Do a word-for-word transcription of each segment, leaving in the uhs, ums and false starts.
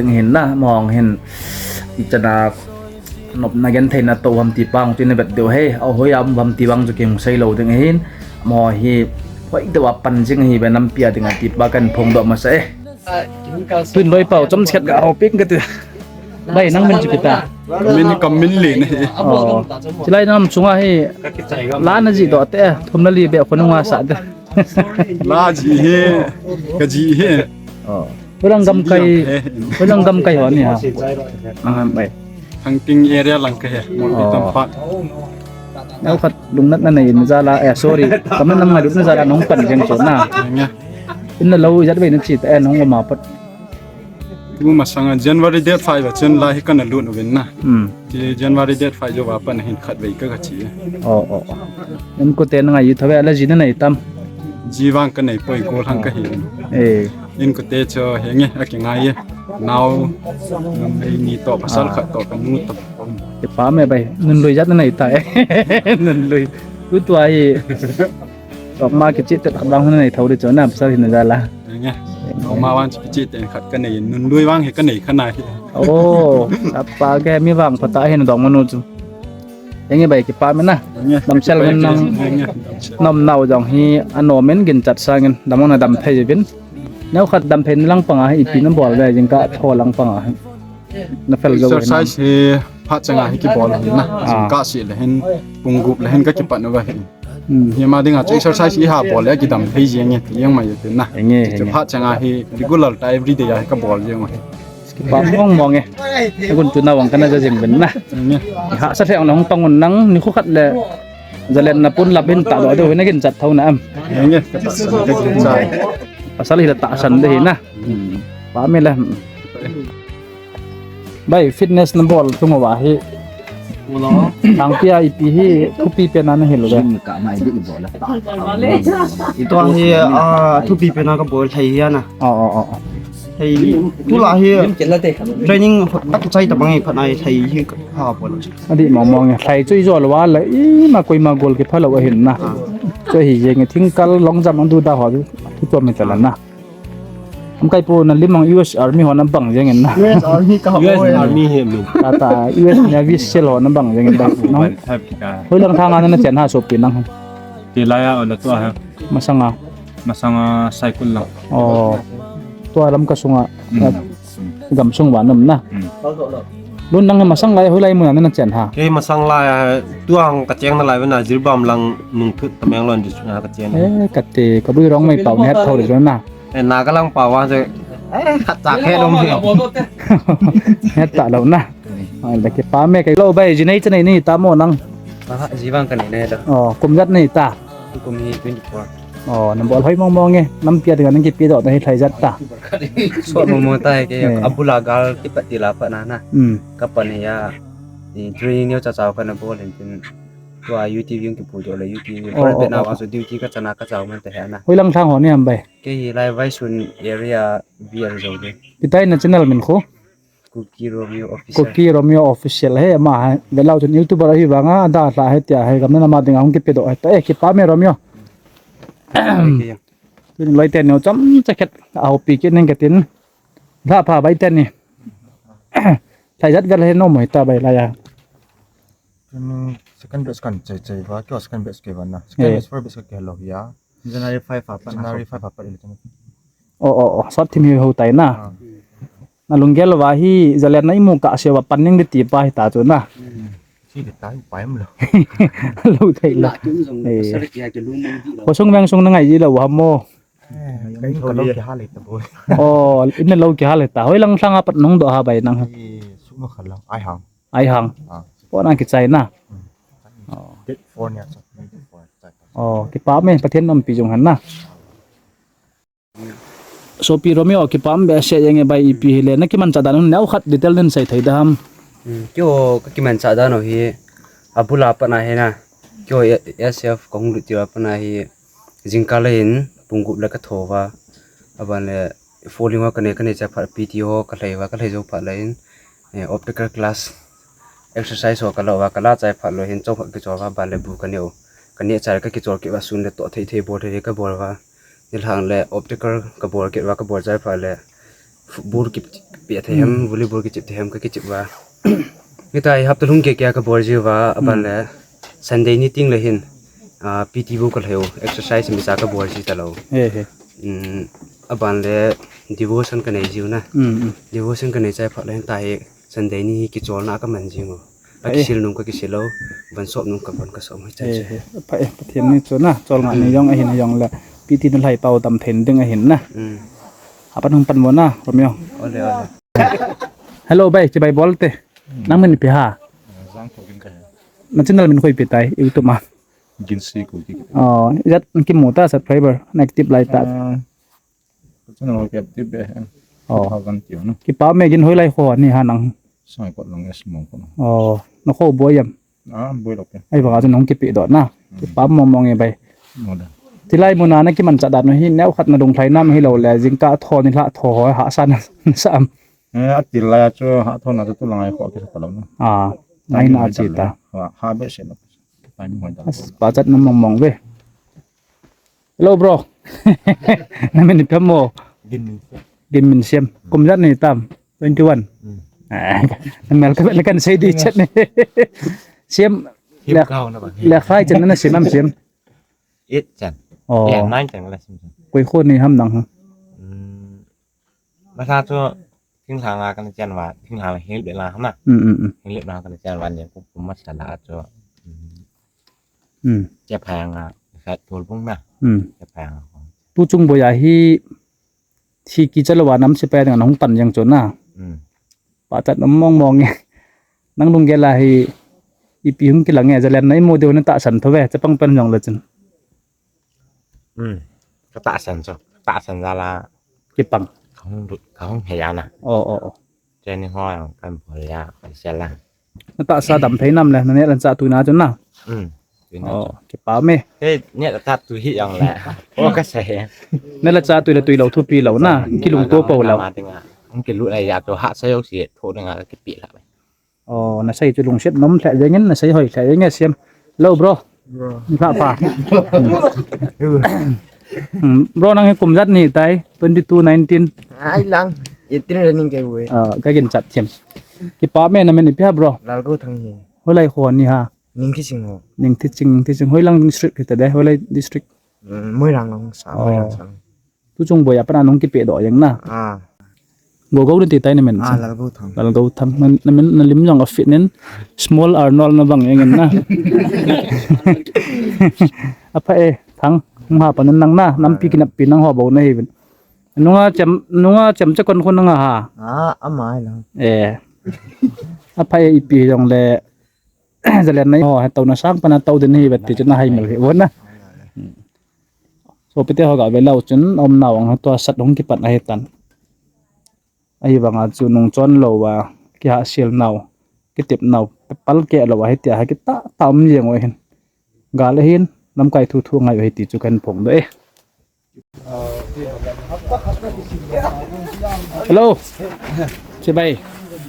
ding ahin na, amahon hin ichana nopna gentheina toh ham ti pa chu ina vet diu ahi, ahoi a um ham ti vang chu kihung sei lou ding ahin, amaho hi hoi deuh a pan jing ahi ve nampi a ding a ti pa kahin phongdoh masa e. Tun loi pau chomkhat ga houpi kate. Bai, nang min chu ipi ta? Min Kamminlen ahi. Oh. Chulai nam chunga hi la na jih doh te, thum le li beh khonunga sa te. La jih hi, ka jih hi. Oh. Hoilang gamkai, hoilang gamkai ho nahi ham? Ah, bai. Thangting area lang kahi, Morbi Tamphat. Neokhat lungnatna nei na jal a, eh, sorry. Kamna nam ngailutna jal a nahung pan jeng chu na. Nge. In na lou ijat vei na che ta, eh, nahung um a pat. Tu masanga January date five a chun la hi kana lut uvin na. Hmm. Ti January date five jou va pat na hin khatvei ka, ka che. Oh, oh, oh. Inkote na ngai thou ve, la ji na nei tam? Ji vang ka nei poi, gollhang kahi. Eh. Inkote chu henge, akingai e. Nao, numei ni toh, pasal khat toh, kanu toh. Kipah e bai, nunlui jat na nei ta e. Nunlui. Tutua hi. Tok ma kiche te khat vang hung nei thou di chu na, pasal hina jal a. Nge. Tok ma vang kiche te khat ka nei, nunlui vang hi ka nei kha nahi. Oh, apa ke mi vangpha tah hi na dong manu chu. Henge bai, kipah e na. Nge. Damsel ngen nang. Nge. Nom nau jong hi anom in ginchat sangin, dam na dam thei uvin. Neokhat damtheina lang panga hi ipi na bol ve, jingkah tho lang panga hi. Na fel jou ve na. Exercise hi phat changa hi kibol ahi na. Ah. Jingkah seh le hin, pung gup le hin ka kipat uva hi. Hmm. Hi ama dinga chu exercise i ha bol le kidam thei jeng e, ti jeng mai e na. Nge, nge. Chu phat changa hi regular tah everyday a hi ka bol jeng e. Kipah mong mong e. Agun chu na vang kana ja jing uvin na. Nge. Hahsa thei ang na hung pang un nang, nikho khat le Jalen na pun lap in tahdoh diu hi na ginchat thou na am? Nge, ka tahsan, ka ginchat. Pasal hi la tahsan ding ahi na. Hmm. Pah e le. Bai, fitness na bol tung uva hi. Thangpi a ipi hi thupi pen a na hil u ve? Gym ka mai di bol a. Tua hi, ah, thupi pen a ka bol thei hi a na. Oh, oh, oh, oh. Thei, tu la hi training hot tak chai ta bang hi phat na hi thei hi ka ha bol. Adih mong mong e, thei chu i jol uva le, ima koima gol kipha lou ahin na. Ah. Chu hi jeng e, thingkal long jump ang du da ho, thu tua mi ta la na. Am kai pu na lim ang U S Army ho na bang jeng in na. U S Army ka U S Army hi mi. Ta ta, U S Navy SEAL ho na bang jeng in da. Nang. Hoilang thanga na na chen ha sopi nang. Ti laiya o la tua ha. Masanga. Masanga Saikul lang. Oh. Tua Lamka sunga. Hmm. Gamsung uva na um na. Hmm. Lun nang masang lai, hoilai mun a na chen ha? Kei masang lai a, tua ka cheng nalai uva na Jiribam lang Nungthut Tamenglong district a ka cheng. Eh, kati, ka bui rong mai pau het thou le na. Eh, Naga lang pau a chu, eh, khat cha khe dong hi. Het ta lou na. Ai, la kipah e, kei lou bai, ji nei cha nei ni ta mo nang. Aha, ji vang ka nei nei da. Oh, kum jat nei ta. Kum hi twenty-four. Oh, na bol hoi mong mong e. Nampi a dinga nang kipedoh na hi lhai jat ta. Sot mong mong ta e ke, eh, abul a gal kipat ti la pat na na. Hmm. Ka pan hi a, i training neo cha cha ka na bol hin tin. Tua YouTube jong kipuidoh le YouTube. Oh, oh, oh. First bet na vang chu duty ka chana ka chau man te hi a na. Hoilang lhang ho nahi am bai? Kei hi lai Vaisun area B R Zo de. Ipi ti na channel min khu? Kuki Romeo Official. Kuki Romeo Official he, ama he, vetlou chun YouTuber ahi vanga, ada la he tia he, gamna ama dinga hung kipedoh he ta, eh, kipah e Romeo. Tun loi teni chomcha khat, ahoupi kit ning katin. Lha pha bai teni. Lhai jat vel he nom hita bai laiya. Tun second batch kan chai chai va, kei second batch kei va na. Second batch, first batch ka kei lou hi a. January five a pat na. January five a pat i le tuni. Oh, oh, oh, sot thim hi hou tai na. Ah. Na lunggel uva hi, jalen na imu kah seuva pan ning di ti pa hita chu na. Hmm. Si di tai, upai um lou. Lou thei lou. Na tum jong na pasal kia ke lung mang di lou. Khosung vengsung na ngai ji lou ham mo. Eh, ka in ka lou kihal e ta boi. Oh, in na lou kihal e ta. Hoilang lhang a pat nahung doh ha bai nang? Eh, suma kha lang, Aihang. Aihang. Ah. Pona kichai na. Hmm. Oh. Date four nia, so, date four, chai. Oh, kipah e, Pathen in umpi jing hen na. Hmm. Sopi Romeo, kipah behseh jenge bai, ipi hile, na kimanchah dan u neo khat detail nin sei thei dem? Hmm, keiho ka kimanchah dan u hi, abul a pat na hi na, keiho S F ka hung lut tiu a pat na hi, jingkah le hin, pung gup le ka tho uva, aban le, falling ho ka nei, ka nei chai phat P T ho ka lhai uva, ka lhai jou phat le hin, eh, optical class, exercise ho ka la uva, ka la chai phat le hin, chomkhat kichol uva, aban le bu ka neh u, ka neh chai ka kichol kit uva, sun le toh thei thei bol thei thei ka bol uva, nilhang le optical ka bol kit uva, ka bol chai phat le football ki, kipe thei hem, volleyball kichep thei hem ka kichep uva. Hitia hi hapta lhung kei kei a ka bol ji uva, aban le Sunday ni teng le hin, ah, P T bou ka lhai u, exercise mi sa ka bol ji talou. He, he. Um, aban le devotion ka nei ji u na. Mm, mm. Devotion ka nei chai phat le hin tua hi Sunday ni hi kicholna ka man ji u. Ka kisil nung ka kisil lou, van sop nung ka van ka sop mai chan. Eh, eh, pha, eh, Pathen ni chu na, cholngah ni jong ahin, jong le, P T na lhai pau tam thei ding ahin na. Mm. Apan hung pan mo na, Romeo. Ole, ole. Hello, bai, chibai bol te. Nang min ipi ham? Jang Thogin ka hi. Na channel min koi ipi tai, YouTube ma. Ginsi Kuki. Oh, ijat kimu ta subscriber, na active lai ta. Ah, Ka channel ho ki update be. Oh. Hagan tiu na. Kipah me, gin hoilai kho ni ham nang? Sangaikot lang S Mongkot lang. Oh, na kho boi em? Ah, boi lou ke. Ahivang a chu nahung kipe doh na. Hmm. Kipah mong mong e bai. Mo da. Tilai mun a na kimanchah dan u hi neo khat na lunglhai nam hilou le, jingkah tho nilhah tho ho hahsa na sa am? Eh, atilai a chu hah tho na chu tulang a kho kisa talou na. Ah, ngai na chi ta. Ha, ha behseh lou. Pai mo da. As, pachat na mong mong ve. Hello, bro. Na min ipi ham mo? Ginminsiam. Ginminsiam. Kum ijat nahi tam? Twenty-one. Hmm. Ah, na mel ka bel kan sei di chet ne. Siam. Him le, kau na ba? Le khai chan na siam am siam? Eight chan. Oh. Yeah, nine chan la siam chan. Koi kho ni ham nang ham? Hmm. Masa chu thinglhang a kana chen uva, thinglhang a hinglep le lang ham na. Hmm, hmm, hmm. Hinglep lang kana chen uva ni kum, kum masa la chu. Hmm. Hmm. Che phai ang a, sa tol bung na. Hmm. Che phai ang a. Tu chung boi a hi, thi kicha lou a nam sepai ding a nahung pan jeng chu na. Hmm. Pachat na mong mong e. Nang lunggel a hi, ipi hung kilang e, jalen na imu diu na tahsan tho ve, chapang pen jong le chun. Hmm. Ka tahsan chu, tahsan jal a. Kipang. Ka hung lut, ka hung he a na. Oh, oh, oh. Training ho jong kan bol a, kan sel a. Na tahsa dam thei nam le, na neh le chah tuina chun na. Hmm. Tuina chun. Oh, kipah me. Hei, neh le chah tui hi jong le. Oh, ka sei. Neh le chah tui le tui lou thupi lou na. Kilungto pou lou. Hung kilut a ya chu hahsa jouse tho ding a kipe la. Oh, na sei chu lungset nom lheh jeng in, na sei hoi lheh jeng e siam. Hello, bro. Bro. Ni pha pha. Hmm, bro, nang hi kum ijat nahi tai? Twenty-two, nineteen. Ai lang. Eighteen running kei boi. Ah, ka ginchat thiam. Kipah me, na min ipi ham, bro? Lalgouthang hi. Hoilai kho ni ham? Ningthiching ho. Ningthiching, Ningthiching. Hoilang district hita de, hoilai district? Hmm, Moirang lang sa, oh. Moirang sang. Tu chung boi a pat na nahung kipe doh jeng na. Ah. Gogou na ti tai na min. Ah, Lalgouthang. Lalgouthang. Na, na min, na lim jong a fit nin. Small Arnold na bang jeng in na. Apha e, Thang. Hung ha pan nang na. Nampi kineppi nang ho bou nahi uvin. Nunga chem, nunga chem che kon khun nang a ha. Ah, ama ai lang. Eh. Apha e, ipi jong le. Jalen na ho, he to na sang pan a to din hi vet ti chu na hai mel hi u na. Sopite ho ga ve leu chun, um nau ang tua sat hung kipan ahi tan. Ahivang a chu nung chon lou a, kihahsel nau, kitep nau, pal keh lou a, hitia hi kitah tah um jeng u hin. Gal ahin, lamkai thu thu ngai u hi ti chu kan phong doh e. Hello. Chibai.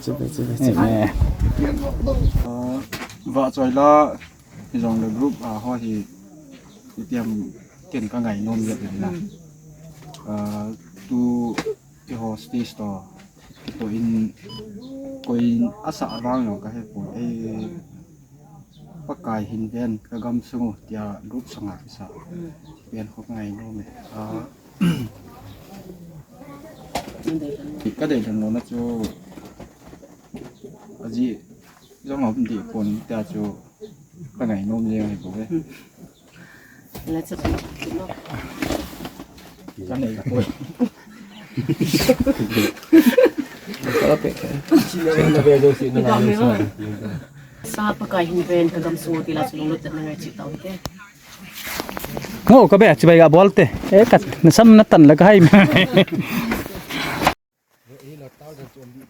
Chibai, chibai, chibai. Eh, eh. Ah, vahchoi la, hijong le group, ah, ho hi, itiam ken ka ngai nom jep in na. Ah, tu, ti ho stage to, kitoh in, koi asah vang jong ka he poi. Eh, Pakai hin ven ka gamsung u tia group sanga kisa. Ven kho ngai nom e. Ah, ka dei dan lona chu ajeh jong um deh pon tia chu ka ngai nom jeng ahi bou ve. Ka nei poi. Sa Pakai hin ven ka gamsung u ti la chu lunglut na ngai chi tau te. Ngo ka be chibai ga bol te. E ka na sam na tan la ka hai.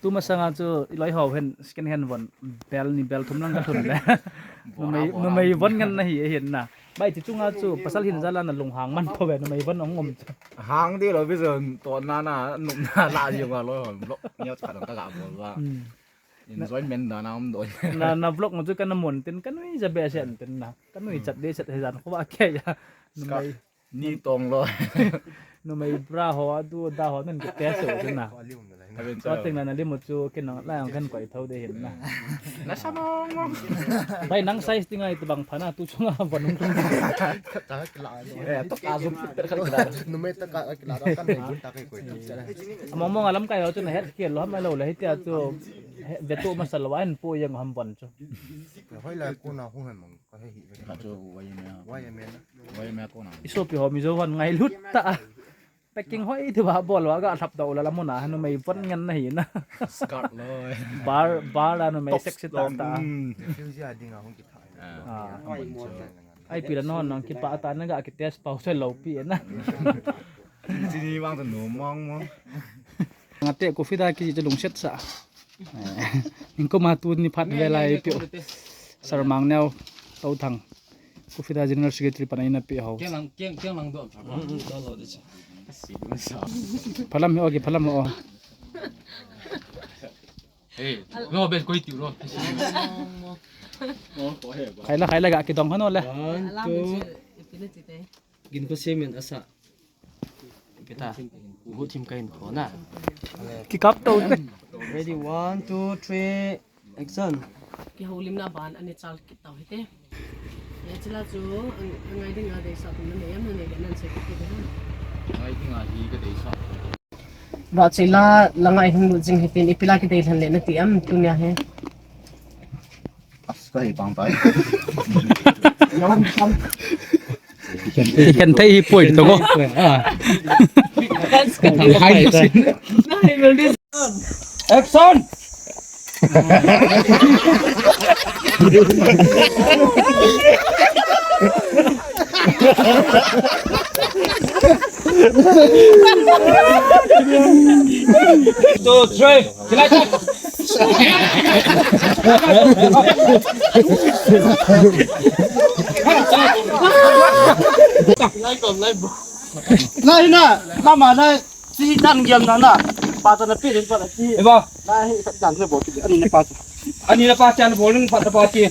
Tu masanga chu iloi ho hin second hand von bel ni bel thum lang kalhun le. Numei, numei von ngen nahi ahin na. Bai ti chunga chu pasal hin jal a nalunghang man poi ve, numei von hung um chu. Hang di lou pi jong tonna na nopna la jong a loi hon vlog neo cha dang ka ga bol va. Hmm. Enjoyment dan a um doi. Na, na vlog ma chu kana mun tin kanui ja be sen tin na. Kanui chat de chat he jan kho va ke ya. Numei. Ni tong loi. Numei bra ho, a du da ho, nan kiti so na. Ka ting na, na lim u chu, ken nang, la yang kan koi thou de hin na. Na sa mong mong. Bai nang size ti ngai tu bang pha na, tu chunga von hung tung. Eh, to ka zum per khat kila. Numei to ka kila, kan nei gun ta kai koi tu. Mong mong a lamkai ho chu na het khel lou, ham lou le, hitia chu, he, ve tu masa lou, an pu yang ham von chu. Hoi la ko na hung han mong. Ka he hi ve. Ka chu Y M A. Y M A na. Y M A ko na. I sopi ho Mizo hon ngailut ta. Packing hoi thei va bol va ga lhap dau la la mun a numei von ngen nahi na. Skirt loi. Bar, bar la numei sexy ta ta. Refugee a ding a hung kithai. Ah. Ai pi la non nang kipa ta na ga ki test pau se lou pi na. Chini vang ta no mong mong. Nga te coffee da ki chu lungset sa. Eh, in koma tuni phat ve lai piu. Sir Mangneo Touthang. Coffee da General Secretary pan a ina pi ho. Keng lang, keng, keng lang do. Phalam hi, okay, phalam ho. Hey, no, bes koi tiu ro. Khai la, khai la ga kidong hano le. One, two. Gin ko semen asa. Pita. Gu thim ka hin ko na. Ki kap to. Ready, one, two, three, action. Ki holim na ban ani chal kit tau hite. Ya chila chu ang, ang ngai ding a dei sa tum na ne yam na ne ga nan se kit de ha. Ngai ding a hi ka dei sa. Ba chila la ngai hung lu jing hitin ipi la ki dei lhan le na ti am tu nia he. As ka hi pang tai. Ikan thei hi poi to ko. Ah. Action! Two, three. Na hi na, na ma na, si dan giam na na. Pa ta na pi din pa na si. Eba. Na hi sa dan se bo ki, ani na pa. Ani na pa chan bo ning pa ta pa ki.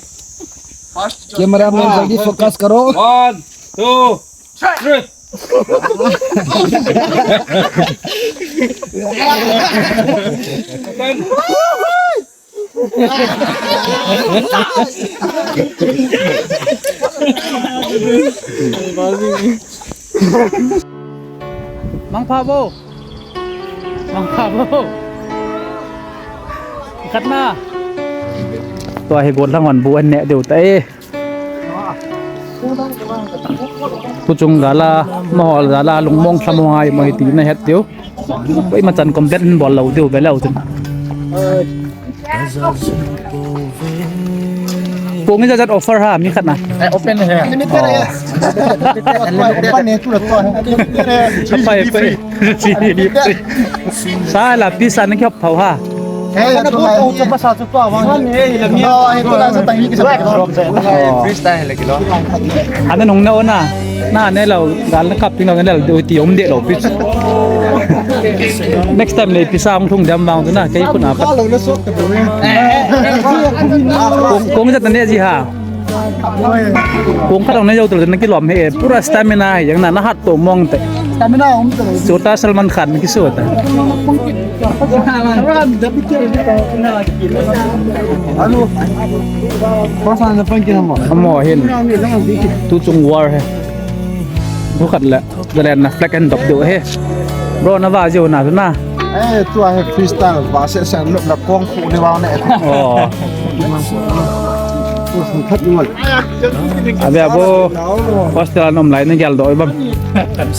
Cameraman, ah, jaldi focus karo. One, two, three. Mangpha bo. Mangpha bo. Khat na. Tua hi gollhang hon bu an neh diu ta e. Pu chung gal a, mahol gal a, lungmong lhamong ai mo hi ti na het diu. Koima chan complain bol lou diu ve leu chun. Kong ijat offer ha, mi khat na. Eh, open hai. Oh. Open hai, tu la tu. Sa la pi sa na ki hop phau ha. Hey, tu la. Tu pa sa tu pa wang. Hey, la mi. Oh, hey, tu la sa ta hi ki sa. Oh. Freestyle la ki lo. Ana nung na ona. Na ne lo, gal na kap ting lo, ne lo, ti om de lo, pi. Next time le pi sa ong thung dem bang tu na, kei kun a. Kong, kong jat ne ji ha. Kong khat ong ne jo tu na kilom he, pura stamina he, yang na, na hat to mong te. Stamina om te. Chota Salman Khan ki sota. Alo. Pasa na pang ki hamo. Hamo hin. Tu chung war he. Bu khat le. Dalen na flag and dop diu he. Bro, na va jiu na tu na. Eh, tu a he freestyle, va se se lop la kong fu ni va ne. Oh. Tu sun khat ni wal. Abe abo. Hostel a nom lai na gel do bam.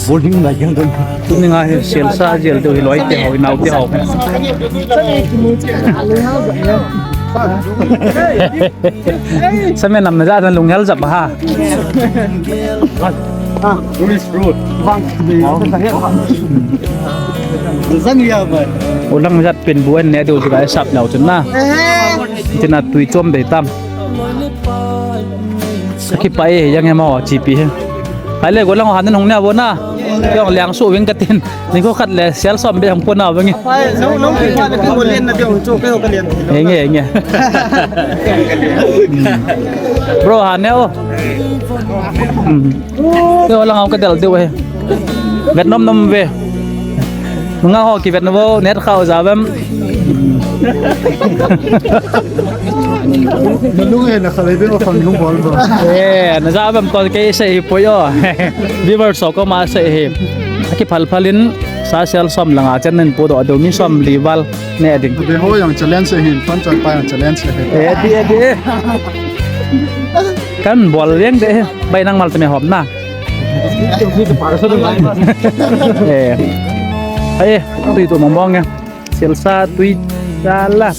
Boarding lai gel do. Tu ni nga he sel sa jel do hi loi te ho, nau te ho. Sa me nam na ja dan lung hel jap ha. Tourist road. Ulang jat pen bu an ne deu chu ka sap lau chun na. Tina tui chom be tam. Ki pa e yang he ma chi pi he. Hai le go lang han hung ne bo na. Yong liang su wing ka tin. Ni ko khat le sel som be hung po na wing. Nong nong ki pa na ki ho len na deu chu ke ho ka len. Enge enge. Bro han ne o. Te ho lang au ka del deu he. Vet nom nom ve. Nga ho ki vet nom vo net khau ja vem. Nalung he na khalei be ofang nung bol bo. Eh, na ja vem to ke se hi po yo. Viewers so ko ma se hi. Aki phal phalin sa sel som langa chen nen pu do do mi som li val ne ding. Be ho yang challenge hin pan chan pa yang challenge he. Eh, di eh, di eh. Kan bol yang de. Bai nang mal te me hom na. Eh. Ai, tui tu mong mong ya. Selsa tui sala.